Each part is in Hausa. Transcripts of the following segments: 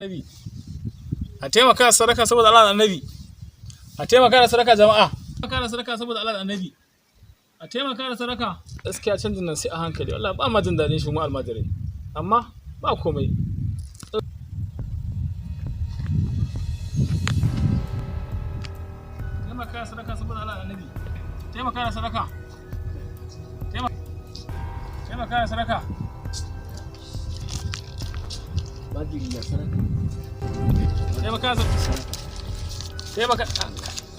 Annabi, a taimaka da sadaka saboda Allah da Annabi. A taimaka da sadaka, jama'a. Taimaka da sadaka saboda Allah da Annabi. A taimaka da sadaka. Gaskiya canjin nan sai a hankali. Wallahi ba ma jin daɗin shi mu almajirai, amma ba komai. Taimaka da sadaka saboda Allah da Annabi. Taimaka da sadaka. Taimaka da sadaka. Almajiri na sadaka. Taimaka da taimaka.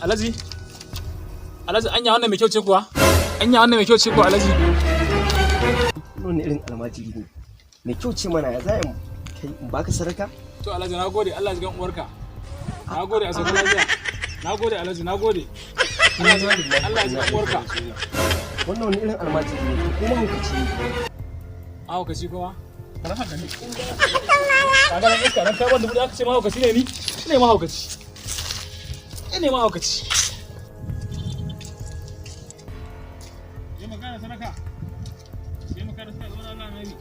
Alhaji, Alhaji, anya wannan mai kyau ce kuwa? Anya wannan mai kyau ce kuwa, Alhaji? Wani irin almajiri ne? Mai kyau ce mana. Ya za in kai in baka sadaka? To Alhaji, na gode. Allah ya ji uwarka. Na gode, a sauka lafiya. Na gode Alhaji, na gode. Allah ya ji uwarka. Wannan wani irin almajiri ne? Ko mahaukaci ne? Mahaukaci kuma? Kana haka ne, ka ga nan iska nan kai wanda bude aka ce mahaukaci ne. Ni ne mahaukaci, ni ne mahaukaci. Yi magana sadaka, yi magana sadaka zuwa Allah nabi.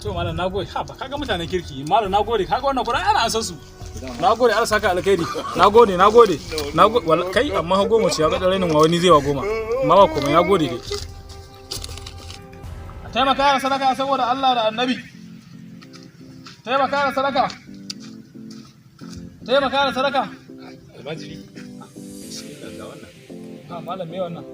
To malam, na gode. Ha ba kaga mutanen kirki. Malam, na gode. Kaga wannan kuɗin ana an san su. Na gode, Allah saka alkhairi. Na gode, na gode, na gode. Kai, amma ha 10 ce ya ga rainin wa wani zai wa 10, amma ba komai, na gode dai. A taimaka da sadaka saboda Allah da Annabi. Taimaka da sadaka, taimaka da sadaka. Almajiri, bismillah, ga wannan. Ha malam, me wannan?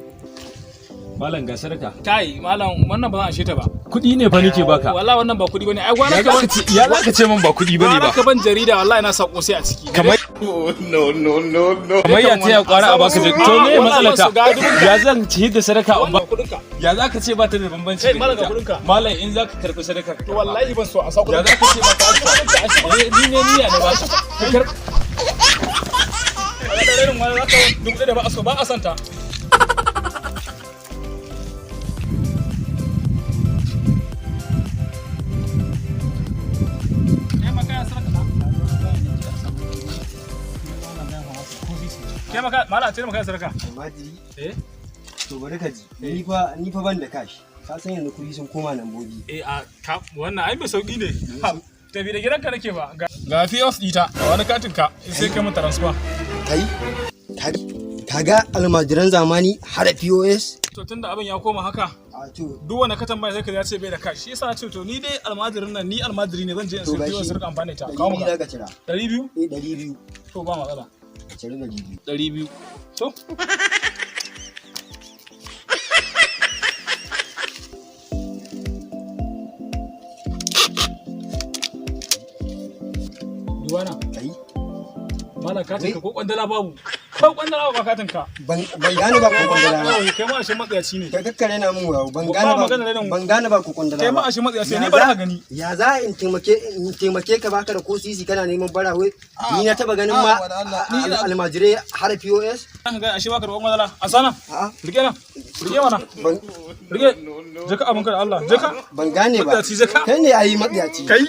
Malam, ga sadaka. Kai malam, wannan ba zan ashe ta ba. Kuɗi ne fa nake baka. Wallahi wannan ba kuɗi bane ai, gwana Ya ka zaka ce, ya zaka ce min ba kuɗi bane gwara ba? ka ban jarida, wallahi na sako sai a ciki. Kamar No, no, no, no. kamar ya taya kwara a baka. To me matsalar ta? Ya zan ci da sadaka in ba Wannan kuɗinka. Ya zaka ce ba ta da bambanci Kai, da malam, ga ita? kuɗinka. Malam, in zaka karbi sadaka ka To karba. wallahi ban so a sa Ya kuɗinka. zaka ce ba ta? Eh, ni ne niyya na baka. Ka karbi. A da irin wani zaka 1000 da ba a so, ba a santa. Taimaka mala, taimaka da sadaka. Almajiri. Eh. To bari ka ji, ni fa ban da cash. Ka san yanzu kuɗi sun koma lambobi. Eh, a ka wannan ai mai sauki ne. Tafi da gidanka nake ba. Ga POS ɗita, a wani katin ka sai kai mun transfer. Kai, ka ga almajiran zamani har POS. To tunda abin ya koma haka, A to duk wanda ka tambaya sai ka ya ce bai da cash. Shi yasa na ce to ni dai almajirin nan, ni almajiri ne, zan je in To sai gashi. POS rika amfani da ita. 200 Kawo mu za ka cira. 200? Eh, 200. To ba matsala. Ka ciri 200. 200. To Duwana, Kai. Malam, katin ka ko kwandala babu. Ko kwandala babu katin ka. Ban gane ba ko kwandala ba. Kai ma ashe matsayaci ne. Kai, kakkare na mun wayo. Ban Ba gane ba. magana rainin- Ban gane ba ko kwandala Kai ba. ma ashe matsayaci ne, Ya ni ba za- ka gani. Ya za in taimake ka baka da ko sisi kana neman bara? Wai ni na taba ganin ma almajirai har POS. Ka ga ashe baka da kwandala. A sana. A'a. Rike nan. Rike mana. Ban Rike. Je ka abinka da Allah. Je ka. Ban gane ba. Matsiyaci, je ka. Kai ne ayi matsiyaci. Kai.